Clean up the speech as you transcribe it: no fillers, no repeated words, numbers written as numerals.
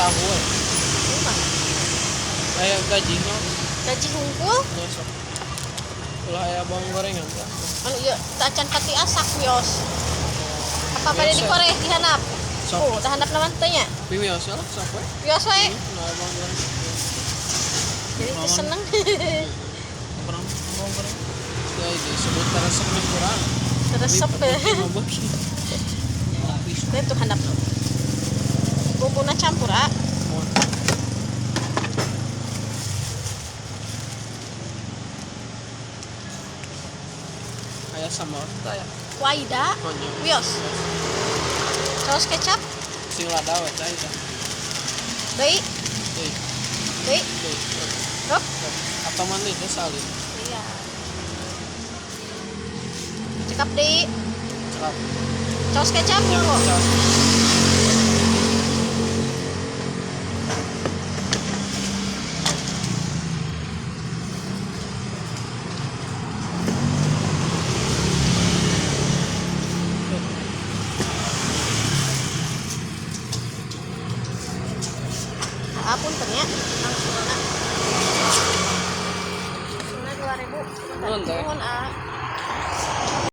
Tahu we. Kumaha? Aya gaji no. Gaji hungkul. Nya sok. Ulah aya bawang gorengan tah. Anu ieu teu acan pati asak wios. Apa bade dikoreh di handap? Sok. Oh, tah handapna mah teu nya. Wios lah sok we. Wios wae. Nah, bawang goreng. Jadi teu seneng. Kurang bawang goreng. Ya disebut resep mah kurang. Resep. Teh tuh handap. Bumbuna campur ah. Aya sambal teh ya. Waida. Wios. Saus kecap. Sing lada we teh eta. Deui. Deui. Deui. Deui. Rok. Atau mana itu salin. Iya. Cekap deui. Cekap. Saus kecap Ya, dulu. saus. Apunten nya, langsunna. Langsunna 2000. Nuhun, teh. Nuhun, ah.